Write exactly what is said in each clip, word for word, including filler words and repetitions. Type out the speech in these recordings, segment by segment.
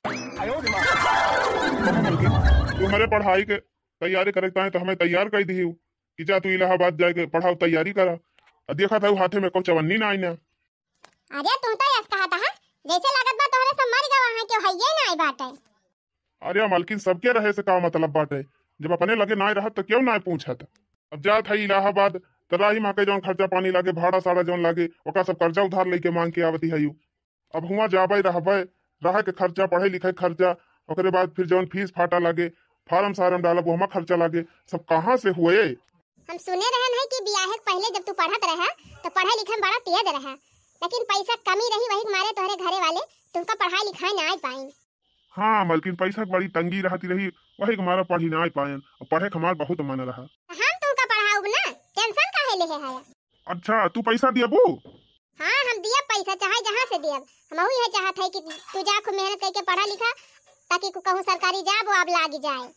तू हमरे पढ़ाई के तैयारी करे ताई तो हमें तैयार कर दिहिउ कि जा तू इलाहाबाद जाए के पढ़ाउ तैयारी करा। अब देखत हउ हाथे में को चवन्नी नाई ना। अरे तू तो यस कहत हा, जैसे लागत बा तोहरे सब मर गवा है, केहू हइये नाई बाटे। अरे मलकिन, सबके रहे से का मतलब बाटे, जब अपने लगे नाई रहत तो केहू नाई पूछत। अब जात हई इलाहाबाद, तो राही मा के जौन खर्चा पानी लागे, भाड़ा साड़ा जौन लागे, ओका सब कर्जा उधार लेके मांग के आवती हई। अब हुआं जाबे रहबे, रहे के खर्चा, पढ़े लिखे के खर्चा, ओकरे बाद फिर जौन फीस फाटा लागे, फार्म सार्म डालब, ओहमा खर्चा लागे, सब कहाँ से हुए? हम सुने रहन है कि बियाहे के पहले जब तू पढ़त रहा, तो पढ़े लिखे में बड़ा तेज रहा, लेकिन पैसा कमी रही, वही के मारे तोहरे घरे वाले तुमका पढ़ाई लिखाई नाई पाइन। हाँ मलकिन, पैसा के बड़ी तंगी रहती रही, वही के मारे पढ़ी नाई पायन, और पढ़े के हमार बहुत मन रहा। हम तुमका पढ़ाउब ना, tension काहे लेहे है? अच्छा, तू पैसा दियबू? हाँ, हम दियब पैसा, चाहे जहाँ से दियब। हमहू यह चाहत है कि तू जा खूब मेहनत करके पढ़ा लिखा, ताकि को कहूँ सरकारी job वाब लाग जाए।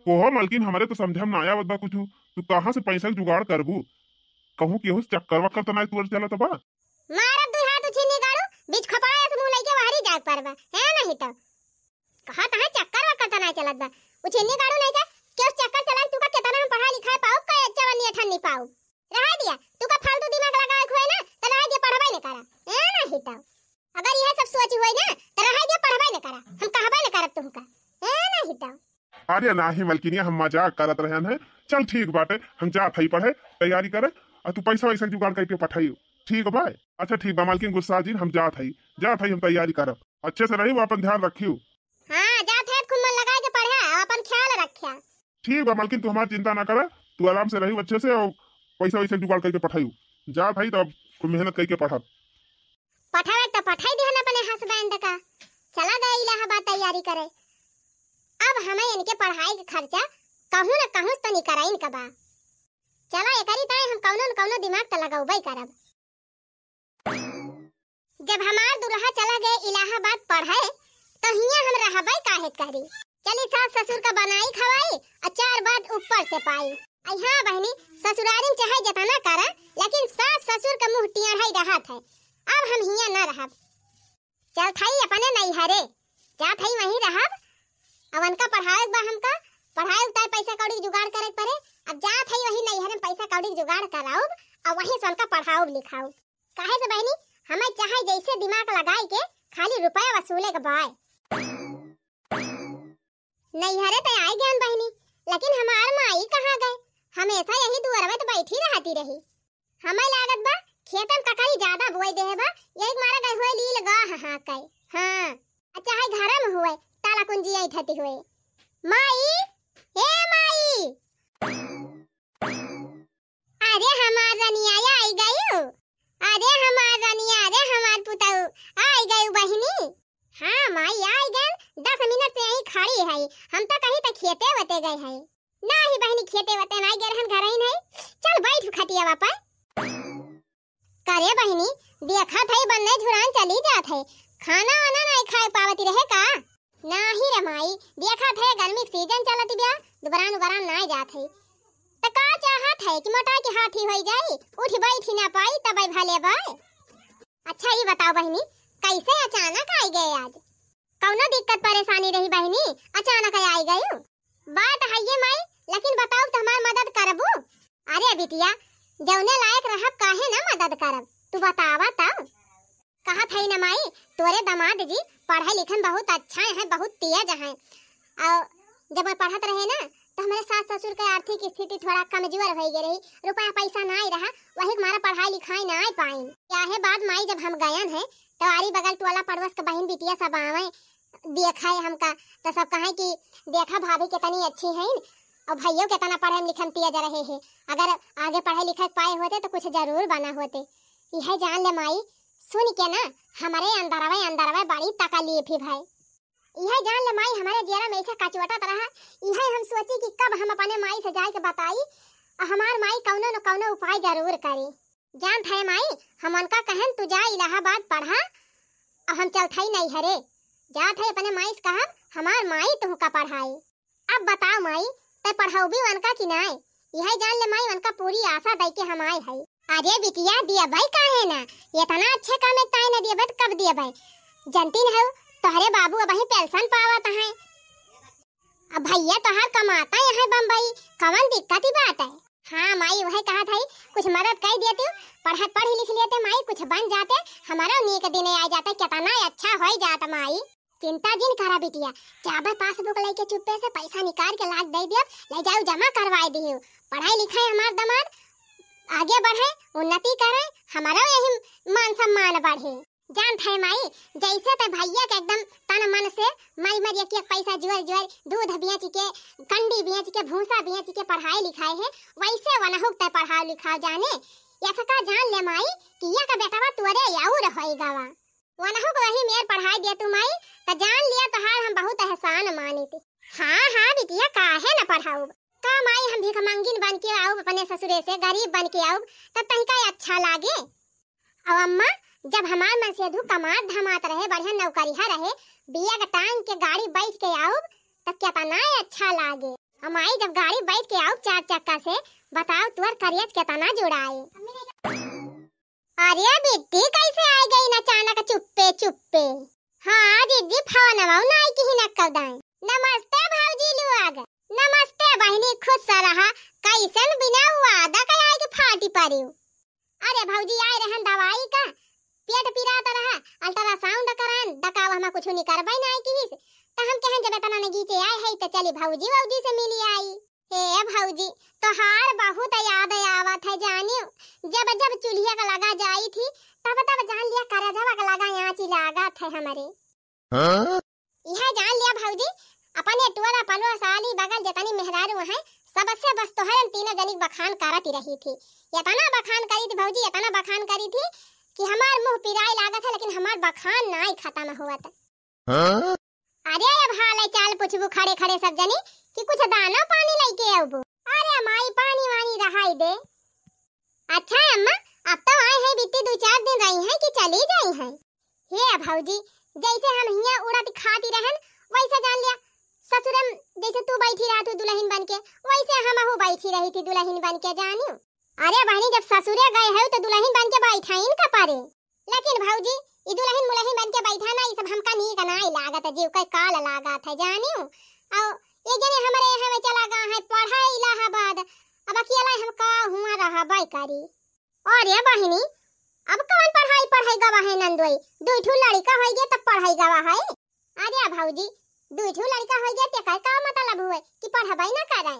कोहो मलकिन, हमरे तो समझे में ना आवत बा कुछ, तू कहाँ से पैसा के जुगाड़ करबू? कहूँ केहू से चक्कर वक्कर तो नाई तोर चलत बा? मारब दुई हाथ उछिन्नी गाड़ू, बीच खपड़ा से मुँह लइके वहरी जाए परबा, है नहीं तो। कहा तहाँ चक्कर वक्कर तो नाई चलत बा, उछिन्नी गाड़ू नहीं का, केहू से चक्कर चला, तू का केतना हम पढ़ा लिखाए पाउब, का चवन्नी अठन्नी पाउब। रहा दिया, तू का फालतू दिमाग लगाए के होए ना, तो रहा दिया, पढ़बे न करा। ए नहीं तो। अगर यह सब सोच होए ना, तो रहा दिया, पढ़बे न करा। हम कहबे न करब तुमका। ए नहीं तो। अरे नाही मलकिनिया, हम मजाक करत रहन है। चल ठीक बाटे, हम जात हई पढ़े, तैयारी करे, और तू पैसा वैसा जुगाड़ करके पठाइयो। ठीक बा? अच्छा ठीक बा मलकिन, गुस्सा जिन, हम जात हई, जात हई, हम तैयारी करब। अच्छे से रही, वो अपन ध्यान रखियो। हाँ, जात है, खूब मन लगाए के पढ़ा, अपन ख्याल रख्या। ठीक बा मलकिन, तू हमार चिंता ना करा, तू आराम से रही अच्छे से, और पैसा वैसा जुगाड़ करके पठाइयो। जात हई तब खूब मेहनत करके पढ़ब। पठावे तो पठाई दिहन अपने husband का, चला गए इलाहाबाद तैयारी करे। अब हमें इनके पढ़ाई के खर्चा कहूँ न कहूँ तो निकराइन का बा। चला एकरी ताई हम कौनो न कौनो दिमाग तो लगौबे करब। जब हमार दुल्हा चला गए इलाहाबाद पढ़े, तो हियां हम रहबे काहे करी? चली सास ससुर का बनाई खवाई, और चार बात ऊपर से पाई। आई हाँ बहनी, ससुरारी में चाहे जितना करा, लेकिन सास ससुर का मुंह टियाढ़ाई रहत है। अब हम हियां न रहब। चल थाई अपने नैहरे, जा थाई वहीं रहब। अब उनका पढ़ावे के बा हमका, पढ़ावे के ताई पैसा कौड़ी के जुगाड़ करे के पड़े। अब जा थाई वहीं नैहरे में पैसा कौड़ी के जुगाड़ कराउब, और वहीं से उनका पढ़ाउब लिखाउब। काहे से बहिनी, हमें चाहे जैसे दिमाग लगाए के खाली रुपया वसूले के बाय। नैहरे ते आए गयन बहिनी, लेकिन हमार माई कहाँ गए? हमेशा यही दुअरवे तो बैठी रहती रही। हमें लागत बा खेतन ककरी ज्यादा बोई देहे बा, यही मारा गए हुए लील गा हा कई। हाँ, अच्छा है घर में हुए ताला कुंजी ऐठती हुए। माई, ए माई। अरे हमार रनिया आई गयू, अरे हमार रनिया, अरे हमार पुतऊ आई गयू बहिनी। हाँ माई आई गन, दस मिनट से यहीं खड़ी है, हम तो कहीं तो खेते वते गए हैं। नाही बहिनी खेते वते नाही गए रहन, घर ही नहीं। चल बैठ खटियावा पर। करे बहिनी, देखत है बन्ने झुरान चली जात है, खाना वाना नहीं खाए पावती रहे का? नाही रे माई, देखत है गर्मी के सीजन चलत बिया, दुबरान उबरान नाय जात है। त का चाहत है कि मोटा के हाथी होई जाई, उठ बैठी ना पाई तबै भले बाय। अच्छा ई बताओ बहिनी, कैसे अचानक आई गए आज? कौनो दिक्कत परेशानी रही बहिनी, अचानक आई गई? बात है ये माई, लेकिन बताओ तो हमार मदद करबू? अरे बिटिया, जौने लायक रहब काहे ना मदद करब, तू बतावा तब। कहत हई न माई, तोरे दामाद जी पढ़े लिखे में बहुत अच्छा है, बहुत तेज है। और जब मैं पढ़त रहे ना, तो हमारे सास ससुर के आर्थिक स्थिति थोड़ा कमजोर हो गई रही, रुपया पैसा ना आई रहा, वही के मारा पढ़ाई लिखाई ना आई पाइन। क्या है बाद माई, जब हम गयन है, तो आरी बगल टोला पड़ोस के बहन बिटिया सब आवे, देखे हमका, तो सब कहे कि देखा भाभी कितनी अच्छी है, और भैया कितना पढ़े लिखे में तेज रहे हैं। अगर आगे पढ़े लिखे पाए होते, तो कुछ जरूर बना होते। यह जान ले माई, सुन के ना हमरे अंदरवे अंदरवे बड़ी तकलीफ ही भाई। यह जान ले माई, हमरे जियरा में ऐसे कचवटत रहा। यह हम सोची कि कब हम अपने माई से जाए के बताई, और हमार माई कौनो न कौनो उपाय जरूर करी। जानत है माई, हम उनका कहन तू जा इलाहाबाद पढ़ा, और हम चलत हई नैहरे। जात है अपने माई से कहब, हमार माई तुहका पढ़ाई। अब बताओ माई, तै पढ़ौबी वनका कि नाय? यह जान ले माई, वनका पूरी आशा दई के हम आए हई। अरे बिटिया, दियबै काहे ना? इतना अच्छे काम एक ताई ने दियबै त कब दियबै? जनती न हो, तोहरे बाबू अबहीं पेंशन पावत हैं। अब भइया तोहार कमाता यहाँ बम्बई, कवन दिक्कत ही बात है? हाँ माई, वही कहत है, कुछ मदद कइ देतिउ, पढ़, पढ़ लिख लेते माई, कुछ बन जाते, हमरो नीक दिन आइ जाते, केतना अच्छा होइ जात माई। चिंता जिन करा बिटिया, जाबे पासबुक लइके चुप्पे से पैसा निकाल के लाग दइ दियब, लइ जाउ जमा करवाइ दिहु। पढ़ाई लिखाई हमार दमाद आगे बढ़े, उन्नति करे, हमरो यही मान सम्मान बढ़े। जानत है माई, जैसे ते भइया के एकदम तन मन से मरि मरि एक एक पैसा जुअर जुअर दूध बेच के, कंडी बेच के, भूसा बेच के पढ़ाई लिखाए है, वैसे वनहुक ते पढ़ाओ लिखाओ जाने। यसका जान ले माई कि यह का बेटवा तोरे अउर होई गवा। वनहुक वही मेर पढ़ाई देतु माई, त जान लिया तोहार हम बहुत एहसान मानित। हाँ, हाँ बिटिया, काहे न पढ़ाउब? का माई, हम भिखमंगिन बन के आउब अपने ससुरे से, गरीब बन के आउब, तब तनिका अच्छा लागे? अउ अम्मा, जब हमार मनसेधू कमात धमात रहे, बढ़िया नौकरिहा रहे, बिया के टांग के गाड़ी बैठ के आउब, तब केतना अच्छा लागे। अउ माई, जब गाड़ी बैठ के आउब चार चक्का से, बताओ तोर करेज केतना जुड़ाए। अरे बिट्टी, कैसे आइ गइन अचानक चुप्पे चुप्पे? हाँ जिज्जी, फोनवा नाई किही न कदाई। नमस्ते भौजी लोग। नमस्ते बहिनी, खुश रहा। कैसन बिना वादा के आइ के फाटी परिउ? अरे भौजी, आइ रहन दवाई का, पेट पिरात रहा, अल्ट्रासाउंड करान, दकावा हमा कुछ निकरबै नाई किहिस, त हम कहन जब एतना नगीचे आइ है त चली भौजी वौजी से मिली आई। हे भौजी, तोहार बहुत याद आवत है जानियो। जब जब चूल्हिया का लगा जाई थी, तब तब जान लिया करेजवा का लगा आँची लागत है हमरे। हाँ? यह जान लिया भौजी, अपने टोला पड़ोस आली बगल जितनी मेहरारू हैं, सबसे बस तोहरन तीनों जनी के बखान करत ही रही थी। इतना बखान करी थी भौजी, इतना बखान करी थी कि हमार मुँह पिराए लागत है, लेकिन हमार बखान नाई खतम होत। हाँ? अरे अब हाल चाल पूछबू खड़े खड़े सब जनी कि कुछ दाना पानी लइके अउबू। अरे माई, पानी वानी रहाई दे। अच्छा अम्मा, अब तो आए हैं बिट्टी, दो चार दिन रही हैं कि चली जाई हैं? हे भौजी, जैसे हम हियाँ उड़त खाती रहन, वैसे जान लिया ससुरम जैसे तू बैठी रहा तू दुल्हन बन के, वैसे हमहू बैठी रही थी दुल्हन बन के जानियो। अरे बहिनी, जब ससुरे गए है तो दुल्हन बन के बैठाइन का परे। लेकिन भौजी, ई दुल्हन मुलहिन बन के बैठा ना, ई सब हमका नीक नाई लागत, जीव के काल लागत है, जानियो। अउ एक जने हमरे यहाँ में चला गा है पढ़े इलाहाबाद, अब अकेला हम का हुआँ रहबै करी। अरे बहिनी, अब कौन पढ़ाई पढ़ाई गवा है नंदोई, दुई ठू लड़िका होई गे तब पढ़ाई गवा है। अरे भौजी, दुई ठू लड़िका होई गे तेकर का मतलब हुए कि पढ़बै ना करे?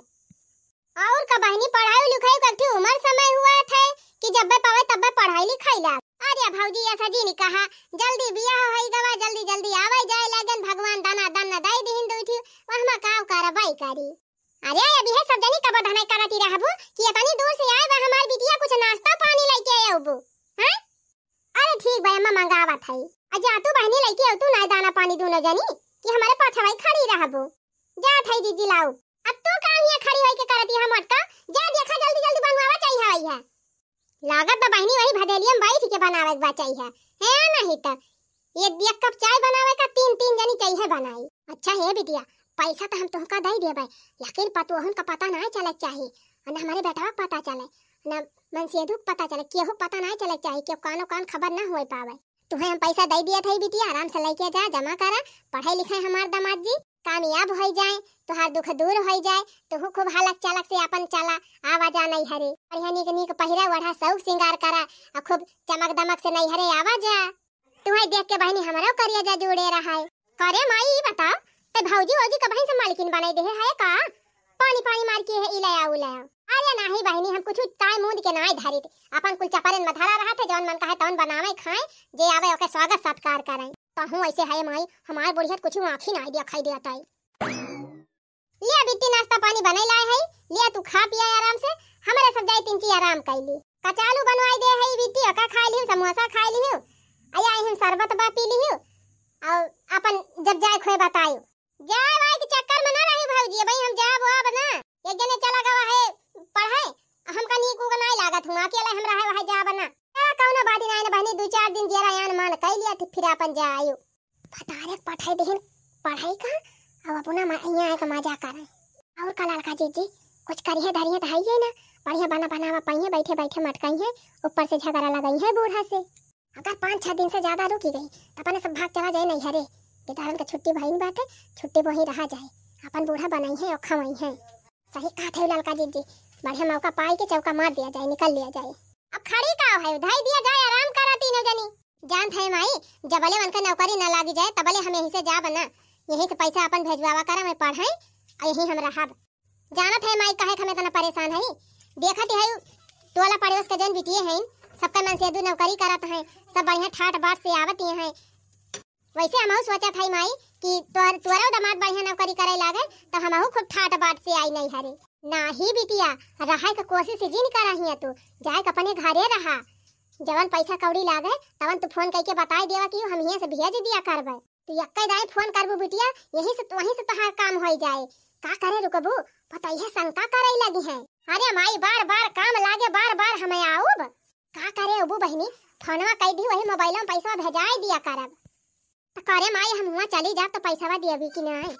अउर का बहिनी, पढ़ाई लिखाई के एक ठे उमर समय हुआ थे कि जब्बे पावे तब्बे पढ़ाई लिखाई ला। अरे भौजी, ऐसा जी नहीं कहा, जल्दी बियाह होई गवा, जल्दी जल्दी आवे जाए लगन, भगवान दना दन दई दिहिन दुई ठे, वहमा का करबै करी। अरे अभी है सब जनी कब धनाई करती रहबू कि इतनी दूर से आए बा हमार बिटिया, कुछ नाश्ता पानी लइके अउबू, हैं? अरे ठीक बा अम्मा, मंगावत है। आ जा तू बहिनी लइके अउ तू नाई दाना पानी दूनो जनी कि हमारे पाछवाई खड़ी रहबू। जात है जीजी लाऊ। अब तू का हियाँ खड़ी होई के करती है मोटका? जा देखा जल्दी जल्दी बनवावा चाही हवाई है। लागत बा बहिनी वही भदेलिया में बैठ के बनावे के बा चाही है। है नहीं त ये एक कप चाय बनावे का तीन तीन जनी चाही है बनाई। अच्छा हे बिटिया, पैसा तो हम तुमका दे देबे, लेकिन पतोहन का पता ना चले चाही, न हमारे बेटवा का पता चले, न मनसेधू का पता चले, केहू का पता ना चले चाही, केहू कानो कान खबर ना होए पावे। तुहे हम पैसा दे दिया था बिटिया, आराम से लेके जा, जमा करा, पढ़े लिखे हमार दामाद जी, कामयाब होई जाए, तोहार दुख दूर होई जाए, तुहू खूब हालक चालक से अपन चला, आवा जा नैहरे। बढ़िया नीक नीक पहिरा ओढ़ा, शौक सिंगार करा, आ खूब चमक दमक से नैहरे आवा जा। तुहे देख के बहिनी हमरो करिया जा जुड़े रहा है। करे माई, ई बताओ, ते भौजी वौजी कबहिन से मालकिन बनाई देहे है का? पानी पानी मार के है, इलाया उलाया। अरे नाही बहिनी, हम कुछ ताय मूंद के नाय धरित, अपन कुल चपरन में धरा रहा थे, जौन मन कहे तौन बनावे खाए, जे आवे ओके स्वागत सत्कार करें। कहूँ ऐसे है माई, हमार बुढ़िया त कुछ आँखी नाय दिया खाई दिया ताई। ले बिट्टी, नाश्ता पानी बनाई लाए है, ले तू खा पिया आराम से, हमारे सब जाए तीन ची आराम कर ली। कचालू बनवाई दे है बिट्टी, ओका खा लियो, समोसा खा लियो, आया हम शरबत बा पी लियो, और अपन जब जाए खोए बतायो। जाए वाए के चक्कर में ना रही भौजी, भाई हम जाब वाब ना। एक जने चला गवा है पढ़े, हमका नीक उग नाय लागत हुआ, अकेले हम रहे वहाँ जाब ना। चला कौनो बात नाय ना बहिनी, दो चार दिन जेरा यान मान कई लिया, फिर अपन जायो। भतारे के पठाई देहिन पढ़ाई का, अब अपना मा-, यहाँ आए के मजा करे। और का लड़का जीजी, कुछ करिए धरिए तो है ही ना, बढ़िया बना बनावा पाइए, बैठे बैठे मटकाई है, ऊपर से झगड़ा लगाई है बूढ़ा से। अगर पाँच छह दिन से ज्यादा रुकी गई, तो अपने सब भाग चला जाए नैहरे। बेटहरन के छुट्टी भइन बाटे, छुट्टी वहीं रहा जाए, अपन बूढ़ा बनइहैं और खवइहैं। सही कहत है ललका जीजी, बढ़िया मौका पाई के चौका मार दिया जाए, निकल लिया जाए। अब खड़ी का है, धई दिया जाए, आराम करा तीनों जनी। जानत है माई, जबले उनका नौकरी न लागी जाए तबले हम यहीं से जाब ना, यहीं से पैसा अपन भेजवावा करा, मैं पढ़ाई और यहीं हम रहब। जानत है माई, काहे के हम इतना परेशान हई? देखत है टोला पड़ोस के जौन बिटिये हैं, सबका मन से दू नौकरी करत हैं, सब बढ़िया ठाट बाट से आवत ही हैं। वैसे हमहू सोचत हई माई कि तोर, तोरो दामाद बढ़िया नौकरी करे लागे, तो हमहू खूब ठाट बाट से आई नहीं हरे। नाही बिटिया, रहे के कोशिश जिन करा हिया तू, जाए के अपने घरे रहा। जवन पैसा कौड़ी लागे, तवन तू फोन करके बताई देवा कि हम हियां से भेज दिया करबे। तू यक्के दाई फोन करबू बिटिया, यहीं से, वहीं से तोहार काम होई जाए। का करे रुकबू? पतोहिया शंका करे लगी हैं। अरे माई, बार बार काम लागे, बार बार हमें आउब। का करे अबू बहिनी, फोनवा कई दी, वही मोबाइल में पैसा भेजाई दिया करब। त करे माई, हम हुआं चली जाब त पैसावा दियबी कि नाई?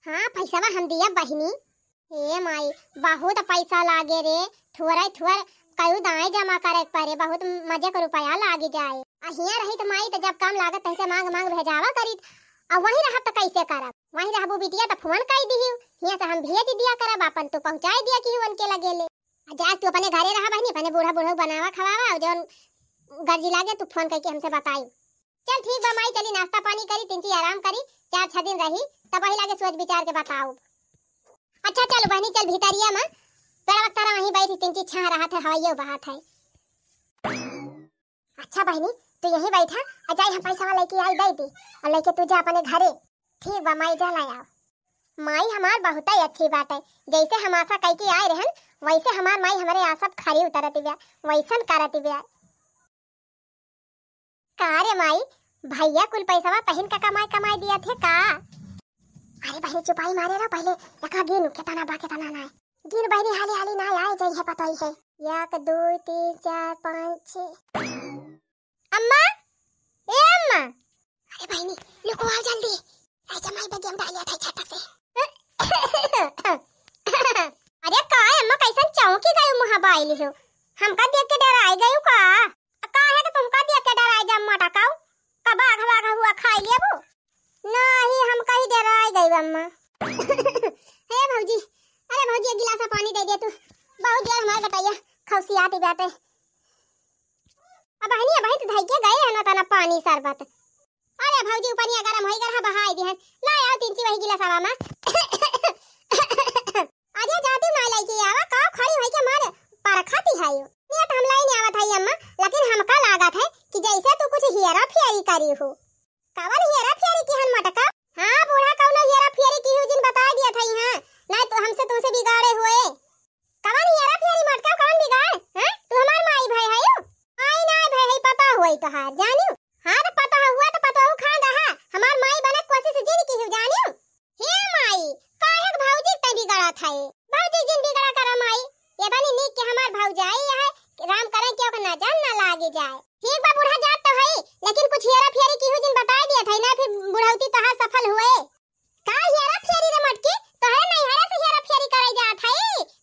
हाँ, पैसावा हम दियब बहिनी। ए माई, बहुत पैसा लागे रे, थोड़ा थोड़ा कयू दाएं जमा करे के पड़े, बहुत मजे के रुपया लागी जाए। आ हियां रही त माई त जब काम लागत तैसे मांग मांग भेजावा करीत, आ वहीं रहब त कैसे करब? वहीं रहबू बिटिया त फोन कई दिहियो, हियां से हम भेज दिया करब, अपन तू पहुंचाई दिया कि उनके लगे ले। आ जा तू अपने घरे रहा बहिनी, अपने बूढ़ा बूढ़ा बनावा खवावा, और जौन गर्जी लागे तू फोन करके हमसे बताई। चल ठीक बा माई, चली नाश्ता पानी करी, तिनची आराम करी, चार छह दिन रही, तब वही लागे सोच विचार के बताउब। अच्छा चल बहिनी, चल भीतरिया में, पेड़वा के तरा वहीं बैठी, तिनची छाह रहत है, हवाइयो बहत है। अच्छा बहिनी, तू यहीं बैठा, आ जाई हम पैसा लेके आई, दे दी, और लेके तू जा अपने घरे। ठीक बा माई, जा ला आओ। माई हमार बहुत ही अच्छी बाटे, जैसे हम आशा कई के आए रहन, वैसे हमार माई हमरे आशा खरी उतरत बिया, वैसन करत बिया। का रे माई, भैया कुल पैसवा तहिन का कमाई कमाई दिया थे का? अरे बहिनी चुपाई मारे रहो, पहले एका गिन केतना बा केतना ना है। गिन बहिनी, हाली हाली ना आए जाई है, पता ही है। एक, दो, तीन, चार, पाँच, छः। अम्मा, ए अम्मा। अरे बहिनी, लुकवा जल्दी। ऐसे माई बगिया में डालिया था छाता से। अरे का है अम्मा, कैसन चौंकी गई मुँह बाई लिहो? हमका देख के डराई गई का? आ काहे के तुमका देख के डराई जा मटकाऊ? का बाघ बाघ हुआ खाई लेबू? नाही, हम कहीं डराई गई अम्मा। हे भौजी, अरे भौजी, एक गिलास पानी दे दे तू, बहुत जोर हमार बटैया खौसियाती बाटे। अब बहिनी, अब तो धई के गए है ना तना पानी शरबत। अरे भौजी, ऊ पनिया गरम होई गरहा बहाई दिहन। ला आओ तिनची वही गिलासवा में। अरे जाती माई लइके आवा, का खड़ी होई के मारे परखती है यो। नियत हम लाई नहीं आवत है अम्मा, लेकिन हमका लागत है कि जैसे तू कुछ हेरा फेरी करी हो। कवन हेरा फेरी किहन मटका? हाँ बूढ़ा, कौनो हेरा फेरी किहू जिन बताई दिया था यहाँ, नहीं तो हमसे तुमसे बिगाड़े हुए। कवन हेरा फेरी मटका, कवन बिगाड़? हैं? तू हमार माई भाई है यू? माई ना भाई है, पता हुई तोहार, जानियो? हाँ तो पता हुआ तो पता हो खान रहा, हमार माई बने कोशिश जिन किहू, जानियो? हे माई, काहे के भौजी ते बिगड़त है? भौजी जिन बिगड़ा करा माई, ये तनी नीक के हमार भौजाई है, राम करे के ओकर नजर न लागे जाए। ठीक बा बूढ़ा, जात तो है, लेकिन कुछ हेरा फेरी किहू जिन बताई दिया था ना, फिर बुढ़ौती तोहार सफल हुए। का हेरा फेरी रे मटकी, तोहरे नैहरा से हेरा फेरी करे जात है,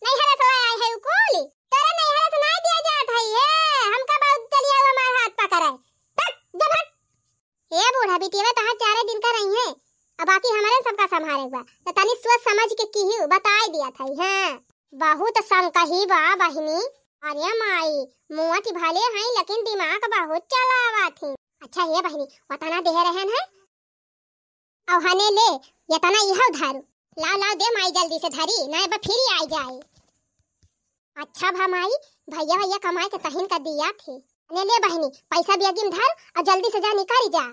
नैहरा से आए है कुल, तोरे नैहरा से ना दिया जात है, हे, हमका बहुत चलिया हमार हाथ पकड़े, तक जब हट। ए बूढ़ा, बिटिया तहार चारे दिन का रही है, अब बाकी हमारे सबका संभारे के बा, तो तनी सोच समझ के किहू बताई दिया था। हाँ, बहुत संकही बा बहिनी। अरे माई, मुआटी भले हैं लेकिन दिमाग बहुत चलावा थी। अच्छा हे बहिनी, वतना देह रहन है, और हने ले, ये तना यह धारू। लाओ लाओ दे माई जल्दी से धरी, ना अब फिर आई जाए। अच्छा भा माई, भैया भैया कमाए के तहिन का दिया थी। ने ले बहिनी, पैसा बेगिन धर और जल्दी से जा निकल जा।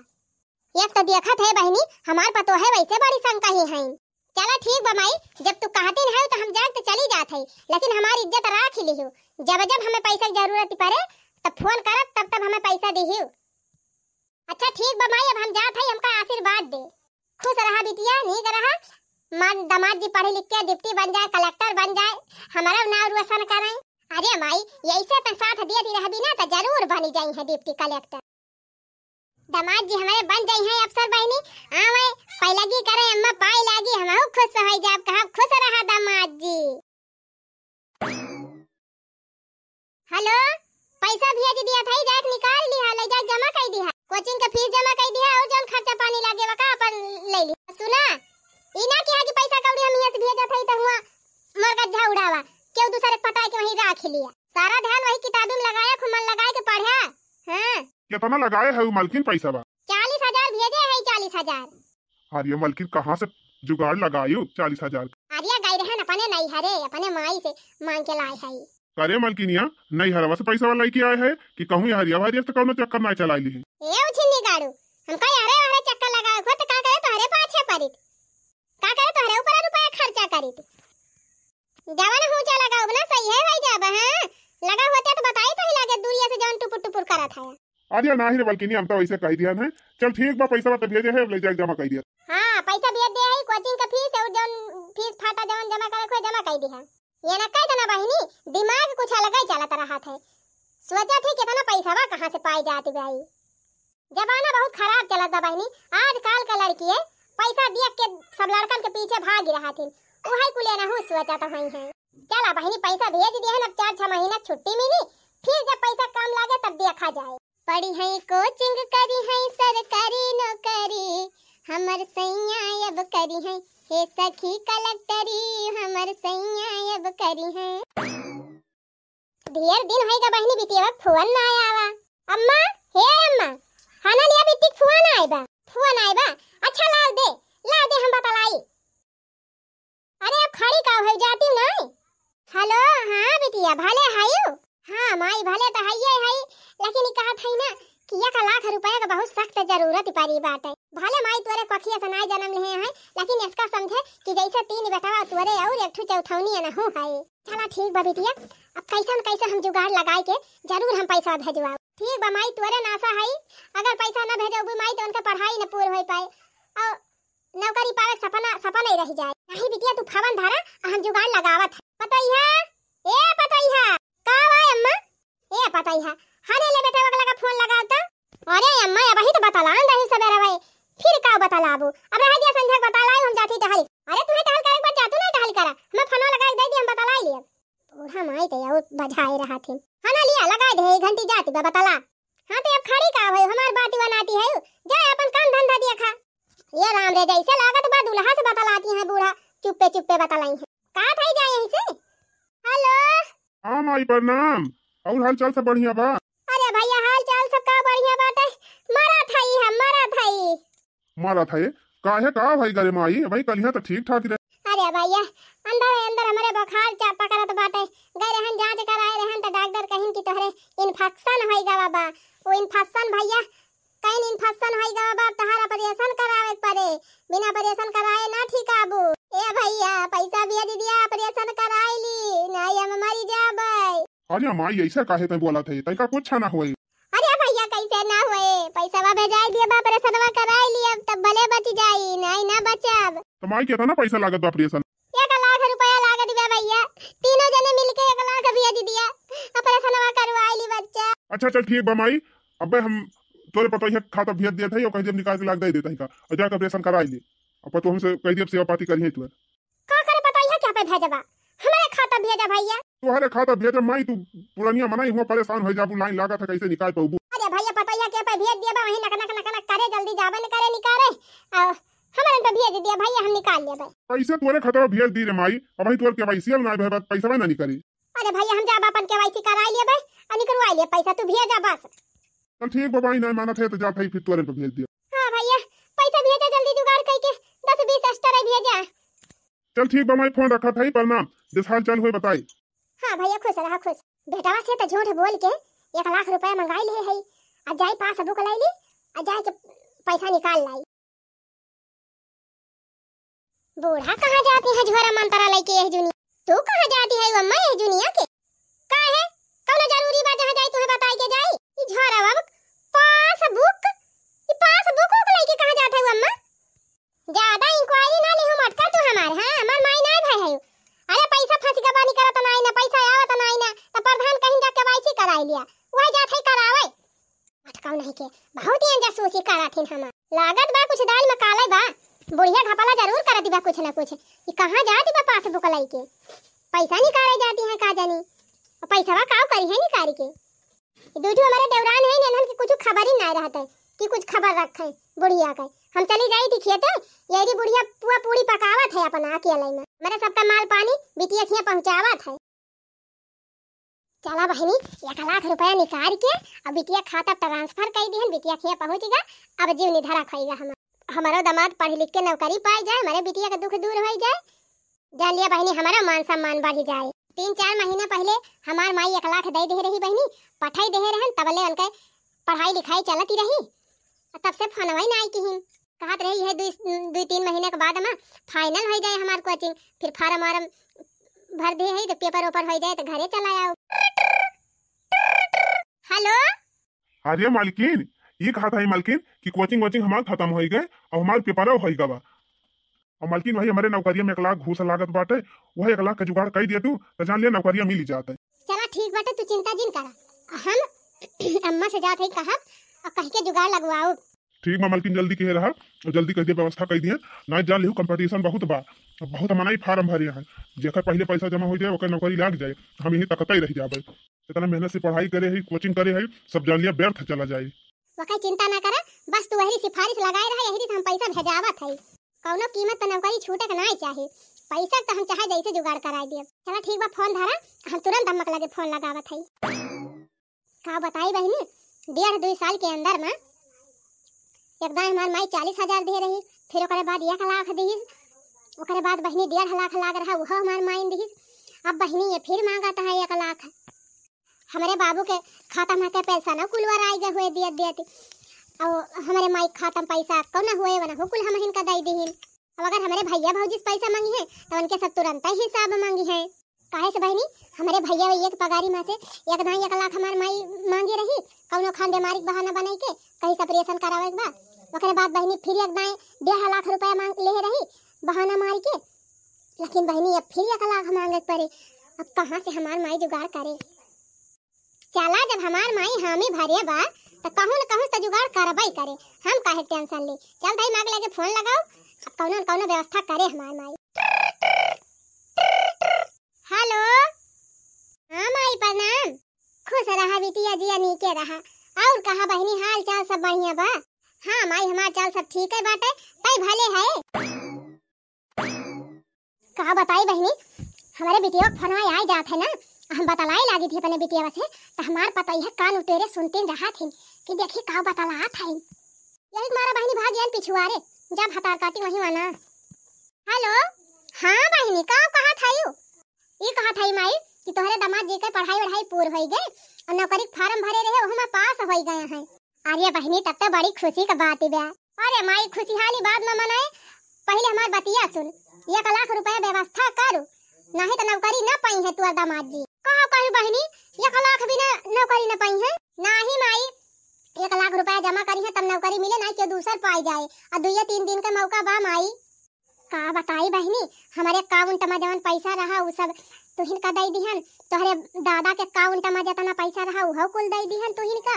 एक तो देखत है बहिनी, हमार पतोहे वैसे बड़ी संकही हैं। चला ठीक बा माई, जब तू कहती है तो हम जाए तो चली जात है, लेकिन हमारी इज्जत राख ही लिहू। जब जब हमें पैसा की जरूरत पड़े तब फोन करब, तब तब हमें पैसा दिहू। अच्छा ठीक बा माई, अब हम जात है, हमका आशीर्वाद दे। खुश रहा बिटिया, नीक रहा। माँ दामाद जी पढ़े लिख के डिप्टी बन जाए, कलेक्टर बन जाए, हमारा नाव रोशन करें। अरे माई, यही से तो साथ दिए थी रहबी ना तो जरूर बनी जाई है डिप्टी कलेक्टर। दामाद जी हमारे बन जाई है अफसर बहिनी। आवे, पैलगी करे अम्मा, पाई लागी, हमहू खुश हो जाब। कहा खुश रहा दामाद जी। हेलो, पैसा भेज दिया था, जाके निकाल लिहा, ले जाके जमा कर दिहा, कोचिंग के फीस जमा कर दिहा और जौन खर्चा पानी लागे वका अपन रख लिया। सारा ध्यान वही किताबी में लगाया, खूब मन लगाए के पढ़ा। हाँ। केतना लगाए है उ मलकिन पैसा बा? चालीस हजार भेजे है, चालीस हजार। अरे मलकिन, कहाँ से जुगाड़ लगायू चालीस हजार? अरे गई रहन अपने नैहरे, अपने माई से मांग के लाए है। करे मलकिनिया, नैहरवा से पैसा वाला लेके आए है कि कहूँ हरिया भरिया से कौनो चक्कर ना चला ली है? ए उछिन्नी गाड़ू, हमका यारे वारे चक्कर लगाए हो तो का करे तोहरे पाछे पड़ित, का करे तोहरे ऊपर रुपया खर्चा करित। जवन हो चला गाँव ना सही है भाई जाबा, हाँ? लगा होते तो बताई तो ही लागे दूरिया से जवन टुपुर टुपुर करत है। अरे नाही रे मलकिनी, हम तो वैसे कह दिया है। चल ठीक बा, पैसा तो भेजे है, अब ले जाके जमा कर दिया। हाँ, पैसा भेज दे है, कोचिंग का फीस और जवन फीस फाटा जवन जमा करे को जमा कर दी है। ये ना कह देना बहिनी, दिमाग कुछ अलग ही चलत रहा है। सोचा थे कितना पैसा बा कहाँ से पाए जाती भाई। जमाना बहुत खराब चलत बा बहिनी। आजकल के लड़किए पैसा देख के सब लड़कन के पीछे भागी रहत हिन। उहे कुल एनहू सोचत होई हैं। चला बहिनी, पैसा भेज दिए हैं, अब चार छह महीना छुट्टी मिली, फिर जब पैसा कम लागे तब देखा जाए। पढ़ी है कोचिंग, करी है सरकारी नौकरी, हमर सैया अब करी है, हे सखी कलेक्टरी, हमर सैया अब करी है। ढेर दिन होई गा बहिनी बिटिया के फोन ना आवा। अम्मा, हे अम्मा, हना लिया बिटिक फोन आए बा। फोन आए बा? अच्छा लाव दे, लाव दे हम बतलाई। अरे अब खड़ी का भई जाती नहीं? हेलो, हाँ बिटिया, भले हयू? हाँ माई, भले तो हइये हई, लेकिन ई कहत हई ना कि एक लाख रुपया के बहुत सख्त जरूरत पड़ी बाटे। भले माई तोरे कोखिया से नाई जन्म लेहे हैं, लेकिन इसका समझे कि जैसे तीन बेटवा तोरे और एक ठो चौथौनी एनहू है। चला ठीक बा बिटिया, अब कैसे न कैसे हम जुगाड़ लगाए के जरूर हम पैसा भेजवाओ। ठीक बा माई, तोरे नासा है, अगर पैसा न भेजबू माई तो उनके पढ़ाई न पूर हो पाए और नौकरी पावे के सपना सपना ही रह जाए। नहीं बिटिया, तू फोन धरा, हम जुगाड़ लगावत है। पतोहिया, ए पतोहिया, का बा अम्मा? ए पतोहिया, हने ले बेटा ओकला का फोन लगाव त। अरे अम्मा, अबही तो बतलान रही सबेरे भाई, फिर का बतलाबू? अब रह गया संझा के बतलाई, हम जाती टहल। अरे तुम्हें टहल करे के बाद जातू नहीं टहल करा, हमें फोन लगा के दे दी, हम बतलाई लिए। बूढ़ा माई तो और बजाए रहा थे। हना लिया लगा दे, एक घंटी जाती बा बतला। हाँ तो अब खड़ी का भई, हमार बाटी बनाती है, जा अपन काम धंधा देखा। ये राम रे, जैसे लागत बा दूल्हा से बतलाती हैं बूढ़ा, चुप्पे चुप्पे बतलाई हैं। का थाई जाए यहीं से? हेलो। हाँ माई प्रणाम। और हाल चाल सब बढ़िया बा? अरे भैया हाल चाल सब का बढ़िया बाटे, मरा थाई हम, मरा थाई। मरा थाई? काहे का भाई गरे माई, भाई कलिया तो ठीक ठाक रहे। अरे भैया अंदर अंदर हमरे बुखार चा पकड़त बाटे, गए रहन जांच कराए रहन तो डॉक्टर कहिन कि तोहरे इन्फेक्शन होई गवा बा। वो इन्फेक्शन भैया कहीं इन्फेक्शन होई गवा बा, तहार ऑपरेशन करावे के पड़े, बिना ऑपरेशन कराए ना ठीक आबू। ए भैया पैसा भेज दिया, ऑपरेशन कराई ली, नहीं हम मरी जाबे। अरे माई ऐसा काहे तै बोला थे, तैका कुछ ना होए। अरे भैया कैसे ना होए, पैसा भेजाई दिया बा, ऑपरेशनवा कराई ली, अब तब भले बच जाई, नहीं ना बचब। तो माई कितना पैसा लागत बा ऑपरेशन? एक लाख रुपया लागत बा भैया, तीनों जने मिलके एक लाख भेज दिया, ऑपरेशनवा करवाई ली बच्चा। अच्छा चल ठीक बा माई, अबे हम तोरे पतोहिया के खाता भेज देत है, ओकर जब निकाल के लाग दे देत है का, और जाके ऑपरेशन कराई ले। अब तो हमसे कह दिया सेवा पाती करिए तू। का करे पतोहिया के पे भेजबा? हमारे खाता भेजा भैया। तोहरे खाता भेजा माई, तू पुरनिया मनई हुआ परेशान हो जाबू, लाइन लागत है कैसे निकाल पाबू? अरे भैया पतोहिया के पे भेज दिया बा, वहीं नक नक नक नक करे, जल्दी जाबे न करे निकाले। आ, हमारे पे भेज दिया भैया, हम निकाल लेबे। पैसे तोरे खतवा भेज दी रे माई, अबही तोर केवाईसी अब ना भे, पैसा ना निकली। अरे भैया हम जाब अपन केवाईसी कराई लेबे, आ निकलवाई ले पैसा, तू भेजा बस। चल ठीक बा माई, नहीं मानत है तो जात है फिर तोरे पे भेज दिया। हाँ भैया, पैसा भेजा जल्दी जुगाड़ करके, दस बीस एक्स्ट्रा भेजा। चल ठीक बा माई, फोन रखत है, प्रणाम। जैसे हाल चाल होए बताई। हाँ भैया खुश रहा खुश। बेटवा से तो झूठ बोल के एक लाख रुपया मंगाई ले है, आ जाई पासबुक लाई ली, आ जाए के पैसा निकाल लाई। बूढ़ा कहाँ जाती है झोरा मंतरा लेके यह जुनी? तू कहाँ जाती है अम्मा यह जुनिया के? काहे? कौनो जरूरी बा जहाँ जाई तुहे बताई के जाई? ई झोरा बाबू पासबुक, ई पासबुक को लेके कहाँ जात है अम्मा? ज्यादा इंक्वायरी ना लिहू मटका तू हमार, हाँ, हमार माई नाय भाई है। अरे पैसा फंस गबा नहीं करत नाई ना, पैसा आवत नाई ना, तो प्रधान कहीं जाके केवाईसी कराई लिया, वही जात है करावे। मटकाऊ नहीं के, बहुत ही जासूसी करत हिन हमार। लागत बा कुछ दाल में काले बा, बुढ़िया घपला जरूर करत बा कुछ ना कुछ। ई कहाँ जात बा पासबुक लेके? पैसा निकाले जाती है का जानी, और पैसा काव करी है निकाल के? ई दू ठो हमारे देवरान है, इन्हन के कुछ खबर ही ना रहत है कि कुछ खबर रखे बुढ़िया के। हम चली जाई थी खेते, यही बुढ़िया पुआ पूरी पकावत है अपना अकेले में, मेरे सबका माल पानी बिटिया खिया पहुँचावत है। चला बहिनी, एक लाख रुपया निकाल के अब बिटिया खाता transfer कइ दिहन, बिटिया खिया पहुँच गा, अब जीव निधरा खइगा हम। हमरो दामाद पढ़ लिख के नौकरी पाइ जाए, हमरे बिटिया के दुख दूर होइ जाए। जान लिया बहिनी, हमरो मान सम्मान बढ़ि जाए। तीन चार महीना पहिले हमार माई एक लाख दइ देहे रही बहिनी, पठाइ देहे रहन, तबले उनके पढ़ाई लिखाई चलत ही रही। तब से फोनवा ही नाहीं किहिन। कहत रही है दुइ, दुइ तीन महीना के बाद मा final होइ जाए हमार coaching, फिर form वारम भर दे है तो paper ओपर होइ जाए तो घरे चला आओ। Hello। अरे मालकिन, ई कहत है मालकिन कि coaching वोचिंग हमार खतम होइ गए, अब हमार paper होइ गवा। अब मालकिन वही हमरे नौकरिया में एक लाख घूस लागत बाटे, वही एक लाख के जुगाड़ कइ दिया तू, तो जान लिया नौकरिया मिलि जात है। चला ठीक बाटे, तू चिंता जिन करा, हम अम्मा से जात है कहब और कहि के जुगाड़ लगवाओ। ठीक बा मालकिन, जल्दी कहे रहा और जल्दी कहि दिया, व्यवस्था कइ दिया, नाहीं जान लिहू competition बहुत बा, बहुत मनई form भरे हैं, जेकर पहिले पैसा जमा होइ जाए ओकर नौकरी लाग जाए, हम यही तकते रहि जाबे। इतना मेहनत से पढ़ाई करे है, coaching करे है, सब जान लिया व्यर्थ चला जाए। वकै चिंता ना करा, बस तू वही सिफारिश लगाए रहा, यही से हम पैसा भेजावत है। कौनो कीमत पर नौकरी छूटे के नाहीं चाही, पैसा तो हम चाहे जैसे जुगाड़ कराए दिए। चला ठीक बा, फोन धरा, हम तुरंत अम्मा के लगे फोन लगावत है। का बताई बहिनी, डेढ़ दुइ साल के अंदर मा एक दाईं हमार माई चालीस हजार दे रही, फिर ओकरे बाद एक लाख दिहिस, ओकरे बाद बहिनी डेढ़ लाख लाग रहा, उहो हमार माई दिहिस। अब बहिनी ये फिर मांगत है एक लाख। हमरे बाबू के खाता में के पैसा ना कुलवर आइ गए हुए दियत दियत, और हमरे माई के खाता में पैसा कौन हुए वना हो कुल हम हिनका दइ दिहिन। अब अगर हमरे भैया भौजी से पैसा मांगी है तो उनके सब तुरंत ही हिसाब मांगी है। काहे से बहिनी, हमरे भैया भैया के पगारी में से एक दाईं एक लाख हमार माई मांगे रही, कौनो खान बीमारी के बहाना बनाई के कहीं से operation करावे के बा। ओकरे बाद बहिनी फिर एक दाईं डेढ़ लाख रुपया मांग ले रही बहाना मार के, लेकिन बहिनी अब फिर एक लाख मांगे के पड़े। अब कहाँ से हमार माई जुगाड़ करे? चला, जब हमार माई हामी भरे बा, त कहूँ न कहूँ त जुगाड़ करबे करे। हम काहे tension ली? चल दाई, माँ के लगे फोन लगाओ, अब कौनो न कौनो व्यवस्था करे हमार माई। Hello। हाँ माई, प्रणाम। खुश रहा बिटिया, जिया नीके रहा। और कहा बहिनी, हाल चाल सब बढ़िया बा? हाँ माई, हमार चाल सब ठीक है बाटे, तई भले है। का बताई बहिनी, हमरे बिटिया के फोनवा आइ जात है ना, हम बतलाए लागी थी अपने बिटिया से, त हमार पतोहिया कान उटेरे सुनतीन रहत हिन कि देखी का बतलात है। यही मारा बहिनी भाग गयन पिछुआरे, जा भतार काटी वही वाना। Hello। हाँ बहिनी, का कहत हयू? ई कहत हई माई कि तोहरे दामाद जी के पढ़ाई वढ़ाई पूर होइ गए और नौकरी के form भरे रहे, ओहू में पास होइ गए हैं। अरे बहिनी, तब तो बड़ी खुशी का बात बा। अरे माई, खुशहाली बाद में मनाए, पहिले हमार बतिया सुन। एक लाख रुपया व्यवस्था करू, नाहीं तो नौकरी न पाई है तुअर दामाद जी। का कहू बहिनी, एक लाख बिना नौकरी न पाई है? नाहीं माई, एक लाख रुपया जमा करी है तब नौकरी मिले, नाहीं केहू दूसर पाई जाए। आ दुइये तीन दिन का मौका बा माई। का बताई बहिनी, हमरे account में जवन पैसा रहा उ सब तुहिन का दइ दिहन, तोहरे दादा के account में जतना पैसा रहा उहो कुल दइ दिहन तुहिन का।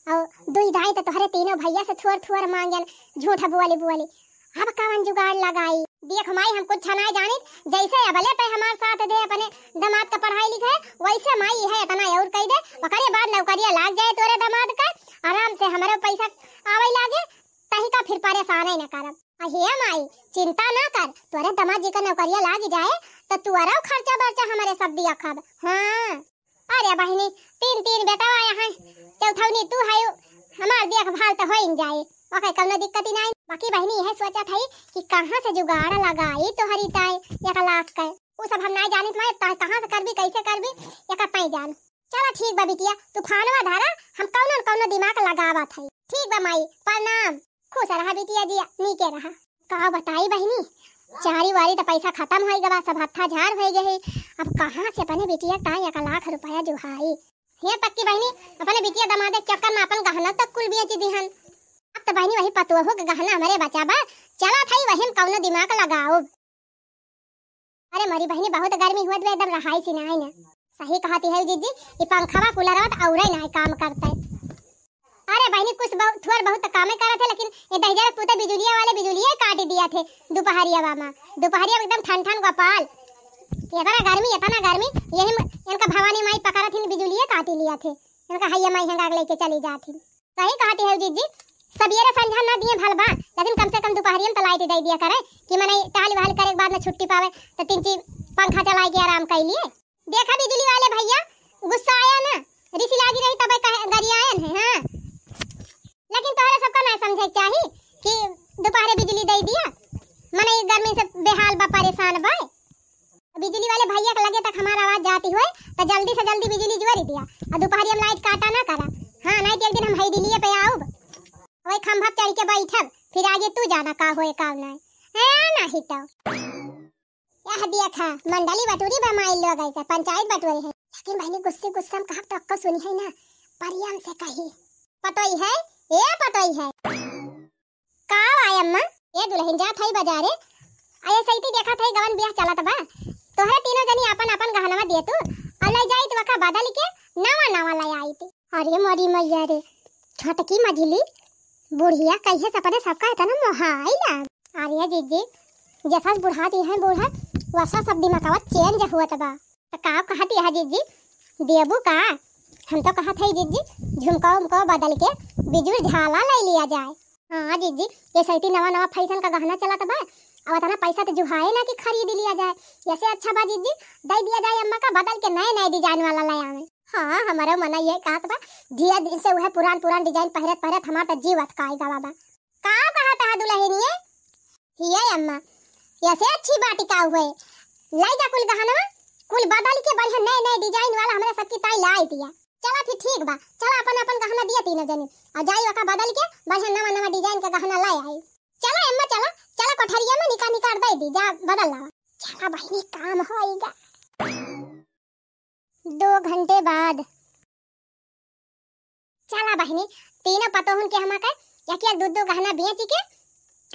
और दुई दाई तो तोहरे तीनों भैया से थोर थोर मांगन, झूठ बोली बोली। अब कवन जुगाड़ लगाई? देख माई, हम कुछ नाहीं जानित, जैसे अबले पे हमार साथ दे अपने दामाद का पढ़ाई लिखाई, वैसे माई है इतना और कह दे, ओकरे बाद नौकरिया लाग जाए तोरे दामाद का, आराम से हमरो पैसा आवे लागे, तही का फिर परेशान ही न करब। अहे माई, चिंता ना कर, तोरे दामाद जी का नौकरिया लाग जाए, तो तुअरो खर्चा बर्चा हमरे सब दिया खाब। हाँ। अरे बहिनी, तीन तीन बेटवा यहाँ, चौथौनी तू है, हमार देखभाल तो होइन जाए, ओके कौनो दिक्कत ही नहीं। बाकी बहिनी यह सोचत है कि कहाँ से जुगाड़ लगाई तोहरी ताई एक लाख के, उ सब हम नहीं जानित माई, ता-, कहाँ से करबी, कैसे करबी, एक ताई जान। चला ठीक बा बिटिया, तू फोनवा धरा, हम कौनो न कौनो दिमाग लगावत है। ठीक बा माई, प्रणाम। खुश रहा बिटिया जी, नीके रहा। का बताई बहिनी, चारी वारी त पैसा खतम होइ गवा, सब हत्था झार होइ गए है। अब कहाँ से अपने बिटिया ताई एक लाख रुपया जुहाई? हियाँ तक कि बहिनी, अपने बिटिया दमादे के चक्कर में अपन गहना तक कुल बेच दिहन। अब त बहिनी वही पतोहू के गहना हमरे बचा बा, चला थाई वही में कौनो दिमाग लगाओ। अरे मोरी बहिनी, बहुत गर्मी हुअत बा, एकदम रहाई सी नाई ना। सही कहती है जीजी, ई पंखवा कूलरवा त औरे नाई काम करते। अरे बहिनी, कुछ बहुत, थोड़ बहुत त कामे करत है, लेकिन ये दहिजरा पूते बिजुलिया वाले बिजुलिया काट दिया थे दोपहरिया में। दोपहरिया में एकदम ठन ठन गोपाल, इतना गर्मी, इतना गर्मी, यही में इनका भवानी माई पकड़त हिन, बिजुलिया काट लिया थे। इनका हैया माई हंगा के लेके चली जात हिन। सही कहती है जीजी, सबियरे संझा ना दिए भल बा, लेकिन कम से कम दोपहरिया में तो लाइट दे दिया करे कि मने टहल वहल करे के बाद में छुट्टी पावे, तो तीन चीज पंखा चलाए के आराम कर लिए। देखा बिजली वाले भैया, गुस्सा आया ना, रिसी लागी रही तबे कहे गरियायन है, हाँ। लेकिन तोहरे सबका ना समझे के चाही कि दोपहरे बिजली दे दिया, मने गर्मी से बेहाल बा, परेशान बा। बिजली वाले भैया के लगे तक हमार आवाज जाती होए तो जल्दी से जल्दी बिजली जोरी दिया और दोपहरिया में लाइट काटा ना करा। हाँ, नहीं तो एक दिन हम हई दिलिये पे आउब, वही खंभा पे चढ़ के बैठब, फिर आगे तू जाना का होए का नहीं। है नहीं तो यह देखा, मंडली बटोरी बा माई लोग, ऐसे पंचायत बटोरी है। लेकिन बहिनी, गुस्से गुस्सा में कहा तो अक्को सुनी है ना, परियम से कही। पतोई है, ए पतोई है। का आय अम्मा? ए दुल्हन, जात है बाजारे, अये सैती देखत है गवन ब्याह चलत बा, तोहरे तीनों जनी अपन अपन गहनवा दे तू, और ले जाई तू वका बदल के नवा नवा ले आई थी। अरे मोरी मैया रे, छोटकी मझिली, बुढ़िया कहिए से अपने सबका इतना मोहाई लाग। अरे जिज्जी, जैसा बुढ़ा जी हैं बूढ़ा, वैसा सब दिमागवा चेंज हुआ बा। तो का कहत यह जिज्जी, देबू का? हम तो कहत है जिज्जी, झुमका उमका बदल के बिजुर झाला ले लिया जाए। हाँ जिज्जी, ये सैती नवा नवा फैशन का गहना चलत बा, अब इतना पैसा तो जुहाए ना कि खरीद लिया जाए। ऐसे अच्छा बा जिज्जी, दे दिया जाए अम्मा का बदल के नए नए डिजाइन वाला ले आवे। हाँ, हमारा मना ये कहत बा, जिया दिन से वह पुरान पुरान डिजाइन पहिरत पहिरत हमार तो जीव अतकाई गवा बा। का कहत है दुल्हनिया? हिये अम्मा, ऐसे अच्छी बाटी का हुए, लाई जा कुल गहनवा, कुल बदल के बढ़िया नए नए डिजाइन वाला हमरा सबकी ताई लाई दिया। चला फिर ठीक बा, चला अपन अपन गहना दिया तीनों जनी, और जाई ओका बदल के बढ़िया नवा नवा डिजाइन का गहना लाई आई। चला अम्मा, चला, चला कोठरिया में निका निकार दे दी, जा बदल लावा। चला बहिनी, काम होइगा। दो घंटे बाद। चला बहिनी, तीनों पतोहन के हमा के एक एक दू दू गहना बेच के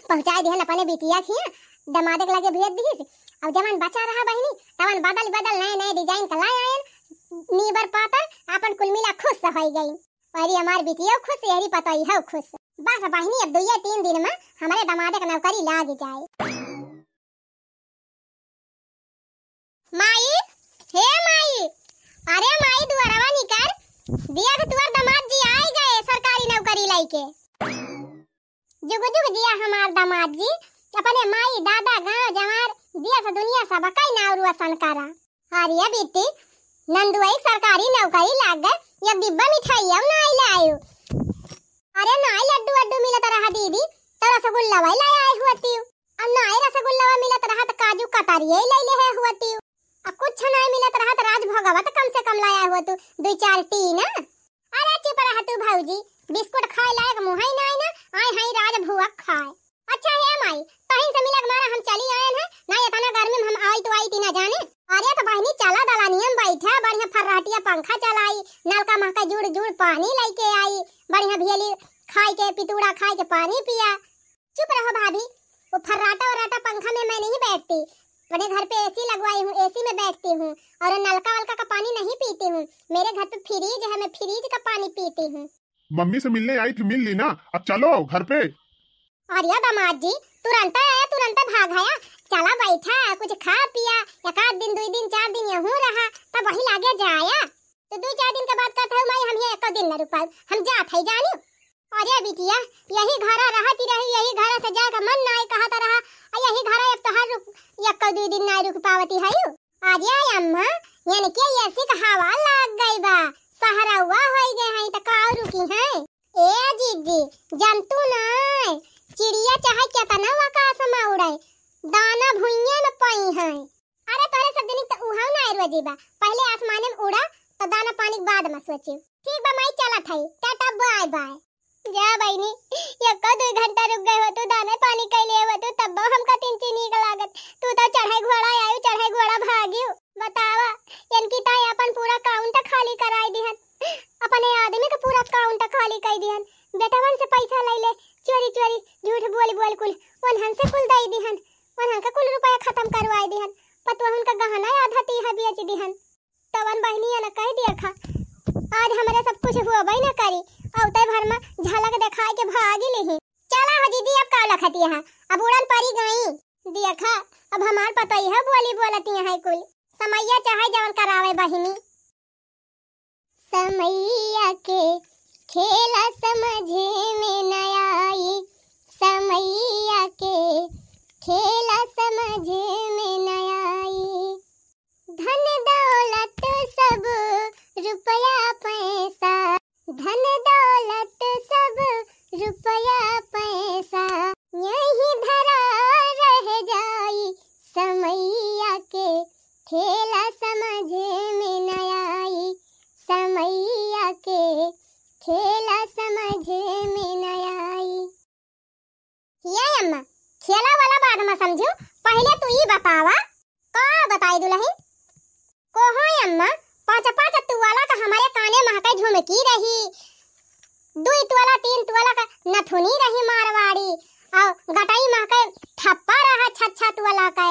पहुँचाए दिहन अपने बिटिया खिया, दमादे के लगे भेज दिहिस। अब जवन बचा रहा बहिनी, तवन बदल बदल नए नए डिजाइन का लाए आयन। नीबर पातर आपन कुल मिला खुश होई गई। अरे हमार बिटिया खुश, यहरी पतोई हो खुश। बस बहिनी, अब दुइये तीन दिन में हमारे दमादे का नौकरी लाग जाए। माई, हे माई, अरे माई, दुआरवा निकर, देख तुअर दामाद जी आई गए सरकारी नौकरी लइके। जुग जुग जिया हमार दामाद जी, अपने माई दादा गाँव जवार जिया से दुनिया सब कई नाव रोशन करा। अरे बिट्टी, नंदुआई सरकारी नौकरी लाग गए, एक डिब्बा मिठाई अब ना आई लायो। अरे नाई लड्डू वड्डू मिलत रहा दीदी, तो रसगुल्ला वही लाया आई हुआ तीव। अब नाई रसगुल्ला मिलत रहा तो काजू कतरिये ले ले है हुआ तीव। अब कुछ नाई मिलत रहा तो राजभोगवा तो कम से कम लाया हुआ तू, दो चार टीना। अरे चुप रहा तू भौजी, बिस्कुट खाए लायक मुँह ही नाई ना, आए हैं राजभोग खाए। अच्छा हे माई, तहिन से मिलक मारा हम चली आयन है, ना इतना गर्मी में हम आई तो आई ती ना जाने। अरे तो बहिनी चला दलानिया में बैठा, बढ़िया फर्राटिया पंखा चलाई, नलका महका जुड़ जुड़ पानी लेके आई, बढ़िया भेली खाए के, पितुड़ा खाए के पानी पिया। चुप रहो भाभी, वो फर्राटा वर्राटा पंखा में मैं नहीं बैठती, अपने घर पे एसी लगवाई हूँ, एसी में बैठती हूँ, और नलका वलका का पानी नहीं पीती हूँ। मेरे घर पे फ्रिज है, मैं फ्रिज का पानी पीती हूँ। मम्मी से मिलने आई थी, मिल ली ना, अब चलो घर पे। अरे दामाद जी, तुरंत आया, तुरंत भाग आया। चला बैठा, कुछ खा पिया, एक आध दिन, दुई दिन, चार दिन यहूँ रहा, तब वही लागे जाया। तो दुई चार दिन के बाद कहत है, "माई, हम ये एको दिन न रुक पाऊ, हम जात है जानी।" अरे बिटिया, यही घरा रहती रही, यही घरा से जाए का मन ना कहत रहा, और यही घरा अब तो हर रुक, एको दुई दिन ना रुक पावती है। अरे अम्मा, इनके एसी का हवा लाग गई बा, सहरौआ होई गए हैं, त का रुकी हैं? ए जीजी, जंतु नाय, चिड़िया चाहे केतना आकाश में उड़े, दाना भुइये में पई हैं। अरे तोरे सब जनी त उहाव ना रोजी बा, पहले आसमाने में उड़ा, तो दाना पानी के बाद में सोची। ठीक बा माई, चलत है, टाटा बाय बाय। जा बहिनी, एको दुई घंटा रुक गए हो तू, दाना पानी कैले हो तू, तब हमका तिनची नीक लागत। तू तो चढ़े घोड़ा आयु, चढ़े घोड़ा भागियो। बतावा, इनकी ताई अपन पूरा काउंट खाली कराई दिहन, अपने आदमी का पूरा काउंट खाली कर दिहन। बेटवन से पैसा ले ले, चोरी चोरी, झूठ बोल बोल कुल, उन्हन से कुल दई दिहन, उन्हन का कुल रुपया खत्म करवाई दिहन। पतुआ उनका गहना आधा तीहा बेच दिहन। तवन बहिनिया न कह दिया खा, आज हमरे सब कुछ हुआ न करी, औते भर में झलक दिखाए के भागी लिही। चला हो दीदी, अब का लखती है, अब उड़न परी गई। देखा, अब हमार पतोई है बोली बोलती है कुल। समैया चाहे जवन करावे बहिनी। समैया के खेला समझे में न आई, समैया के खेला समझे में न आई। धन दौलत सब पहिले तू ई बतावा। का बताई दुलहिन? कोहो अम्मा, पाँच पाँच तोला का हमरे काने महके झुमकी रही, दुई तोला तीन तोला का नथुनी रही मारवाड़ी, अउ गटई महके ठप्पा रहा छह छह तोला के,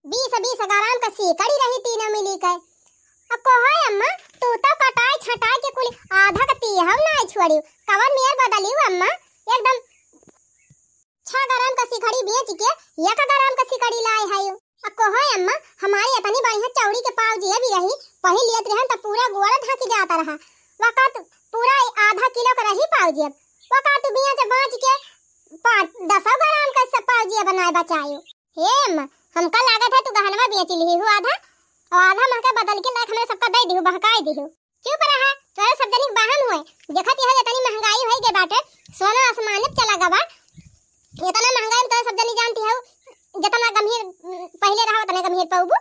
बीस बीस ग्राम का सीकड़ी रही तीनों मिली के। अब कोहो अम्मा, तू तो कटाई छटाई के कुल आधा का तीहव नाई छोड़िउ, कवन मेर बदलिउ अम्मा, एकदम छह ग्राम का सिकड़ी बेच के एक ग्राम का सिकड़ी लाए हयू। अब कोहो अम्मा, हमारे इतनी बढ़िया चौड़ी के पाव जेब ही रही, पहिर लेत रहन त पूरा गोड़ ढाकी जात रहा। वका तू पूरा आधा किलो का रही पाव जेब, वका तू बेच बाच के पाँच दसो ग्राम का स-, पाव जेब बनाए बचायू। हे अम्मा, हमका लागत है तू गहनवा बेच लिही हो आधा, और आधा महके बदल के लाइक हमरे सबका दे दिहू, बहकाई दिहू। चुप रहा, तोरे सब जनी के बहम होए। देखत यह इतनी महंगाई होई गे बाटे, सोना आसमान में चला गवा। इतना महंगाई में तोरे सब जनी जानती हो, जितना गंभीर, उम, पहिले रहा उतने गंभीर पउबू।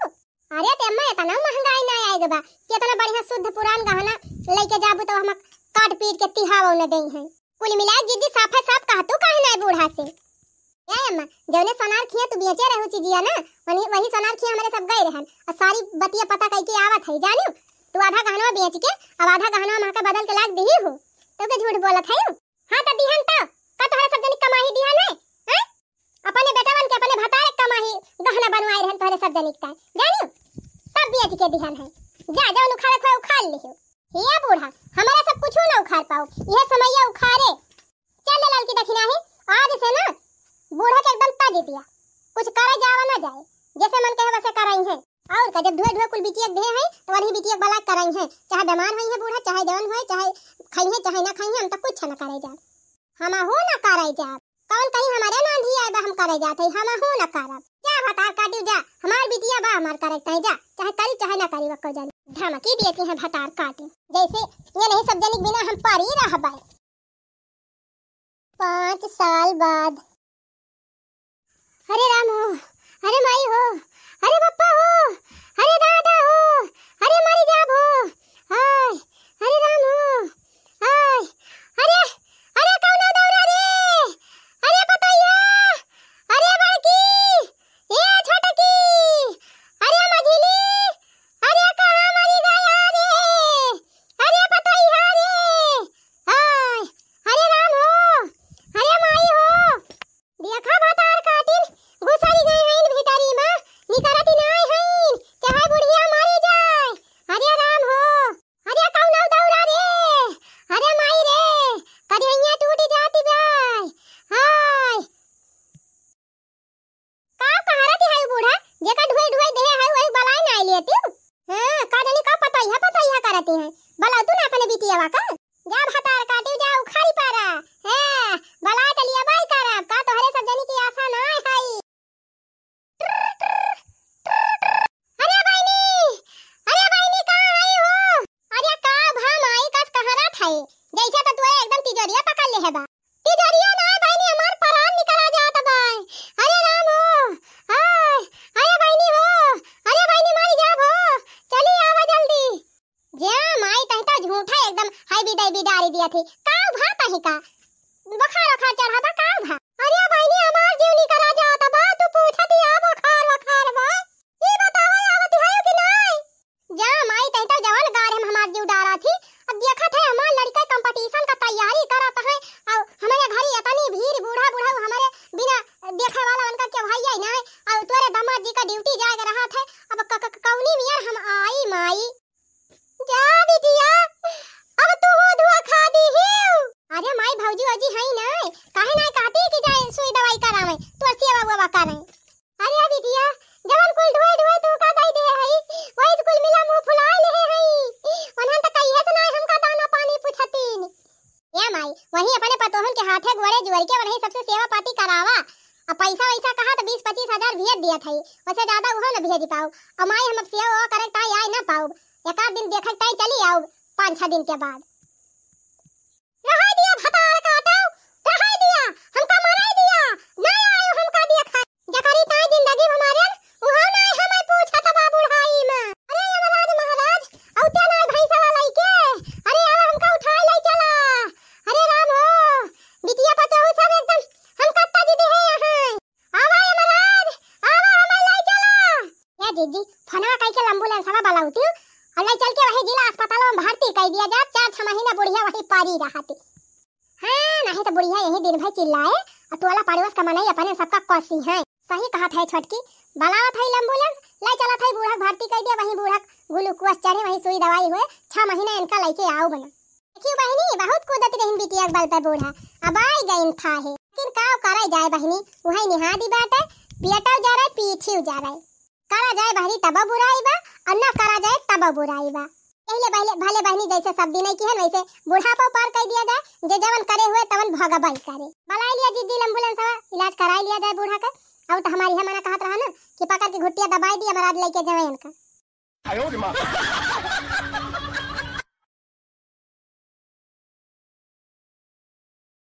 अरे ते अम्मा, इतना महंगाई ना आए गे बा कि इतना बढ़िया शुद्ध पुरान गहना लेके जाबू तो हम काट पीट के तिहावो न देई हैं। कुल मिला के जीजी साफे साफ कह तू काहे ना बूढ़ा से। ए अम्मा, जौने सोनार खिया तू बेचे रहू चीजिया ना, वही, वही सोनार खिया हमरे सब गए रहन। और सारी बतिया पता कई के आवत है, जानियो? तू आधा गहनवा बेच के, अब आधा गहनवा महका बदल के लाग दिही हो। तो के झूठ बोलत है? हाँ, तो दिहन तो, का तोहरा सब जनी कमाही दिहन है? हैं? अपने बेटवन के, अपने भतारे कमाही गहना बनवाए रहन तोहरे सब जनी के, जानियो? तब बेच के दिहन है। जा, जौन उखाड़े खोए उखाड़ लिहो। हे बूढ़ा, हमारा सब कुछ ना उखाड़ पाओ, यह समैया उखाड़े। चल ले ललकी दखिना है, आज से ना बूढ़ा के एकदम तज दिया, कुछ करे जावा ना जाए, जैसे मन कहे वैसे करई है। और का, जब ढुए ढुए कुल बिटिया के दे है, तो वही बिटिया के बला करई है, चाहे बीमार होई है बूढ़ा, चाहे जवन होए, चाहे खाई है, चाहे ना खाई है, हम तो कुछ ना करे जाब, हम हो ना करे जाब। कौन कहीं हमारे नांधी आए बा, हम करे जात है, हम हो ना करब। जा भतार काटियो जा, हमार बिटिया बा, हमार करे के तय जा, चाहे करी चाहे ना करी, वक्को जानी। धमकी देती हैं भतार काटी, जैसे ये नहीं सब जनी के बिना हम परी रहबे। पाँच साल बाद। अरे राम हो, अरे माई हो, अरे बप्पा हो, अरे दादा हो, अरे मरी जाब हो, आय, अरे राम हो, आय, अरे, अरे कौनो दौरा रे, अरे पतैया, अरे बड़की, ए छोटकी, अरे मझिली, अरे कहाँ मरी गया रे, अरे पतैया रे, आय, अरे राम हो, अरे माई हो, देखा भतार काटिन, घुसरी गई हईन भीतरी मा, निकरती नाय हईन, चाहे बुढ़िया मरी जाए। अरे राम हो, अरे कौनो दौरा रे, अरे माई रे, करिहैया टूटी जाती बाय। हाय। का कहरती है बूढ़ा, जेका ढुए ढुए देहे है, वही बलाए ना लेती। हाँ, का जानी का पतैया पतैया करती है, बलाओ तू ना अपने बिटियावा का। जा भतार काटियो, जा उखाड़ी पारा। हैं, बलाए के लिए बाई करब, का तोहरे सब जनी की आशा ना है। अरे बहिनी, अरे बहिनी, कहाँ आई हो? अरे का भा माई कस कहरत है, जैसे तो तोरे एकदम तिजोरिया पकड़ ले है बा। तिजोरिया ना बहिनी, हमार परान निकला जात बा। अरे राम हो, आय, अरे बहिनी हो, अरे बहिनी मारी जाब हो, चली आवा जल्दी। जा माई, तही तो झूठा एकदम हाई बिदाई बिदारी दिया थी। का भा तही का? बुखार उखार चढ़ा बा का भा? अरे बहिनी, हमार जीव निकला जात बा, तू पूछत या बुखार वखार बा। ई बतावा, आवत है कि नाय? जा माई, तही तो जवन गार हम हमार जीव डारा थी। अब देखत है हमार लड़का competition का तैयारी करत है, और हमारे घरी इतनी भीड़, बूढ़ा बूढ़ा हमारे बिना देखे वाला उनका केहू है ही नाय, और तोरे दामाद जी का duty जाए के रहत है। अब क-, क-, कौनी मियर हम आई माई। जा बिटिया, अब तू हो धुआ खा दी हिउ। अरे माई, भौजी वौजी हई ना, काहे ना कहती कि जाए सुई दवाई करावे, तोर सेवा वेवा करे। अरे बिटिया, जवन कुल ढोए ढोए तू का दई दे हई, वही तो कुल मिला मुंह फुला ले हई। उन्हन त कहिए से ना हमका दाना पानी पूछतीन। ए माई, वही अपने पतोहन के हाथे गोड़े जुअर के वही सबसे सेवा पाती करावा। अब पैसा वैसा कहा तो बीस पच्चीस हजार भेज दिया था, वैसे ज्यादा उहो न भेज पाऊ। अब माई, हम अब सेवा वेवा करे ताई आई ना पाऊ, एक आध दिन देखे ताई चली आऊ, पाँच छह दिन के बाद। रहाई दिया भतार काटो, रहाई दिया, हमका मराई दिया, ना आयो हमका दिया खाए। जकरी ताई जिंदगी हमारे, उहो ना हमें पूछत बा बुढ़ाई में। अरे यमराज महाराज, औते ना भैंसवा लइके, अरे आवा हमका उठाई ले चला। अरे राम हो, बिटिया पतोहू सब एकदम हम कत्ता जी देहे यहाँ। आवा यमराज, आवा जी, फोनवा कई के एम्बुलेंसवा बलाउती और ले चल के वही जिला अस्पताल में भर्ती कर दिया जाए। चार छह महीना बुढ़िया वही परी रहती। हाँ, नहीं तो बुढ़िया यही दिन भर चिल्लाए और टोला पड़ोस का मनई अपने सबका कसी है। सही कहत है छोटकी, बलावत है एम्बुलेंस, ले चलत है बूढ़ा के भर्ती कर दिया, वही बूढ़ा के ग्लूकोज चढ़े, वही सुई दवाई हुए, छह महीना इनका लेके आओ बना। देखियो बहिनी, बहुत कूदत रहिन बिटिया के बल पे बूढ़ा, अब आई गइन था है, लेकिन का करे जाए बहिनी, वही निहादी बाटे, पेटो जा रहे, पीठियो जा रहे। करा जाए बहरी तब बुराई बा, और ना करा जाए तब बुराई बा। पहले भले, भले बहनी जैसे सब दिन की है, वैसे बुढ़ापा पार कर दिया जाए, जे जवन करे हुए तवन भोगबई करे। बलाई लिया जिद्दी एम्बुलेंसवा, इलाज कराई लिया जाए बूढ़ा के। अब तो हमारी है मना कहत रहा ना कि पकड़ के घुट्टिया दबाई दिया, महाराज लेके जाए इनका।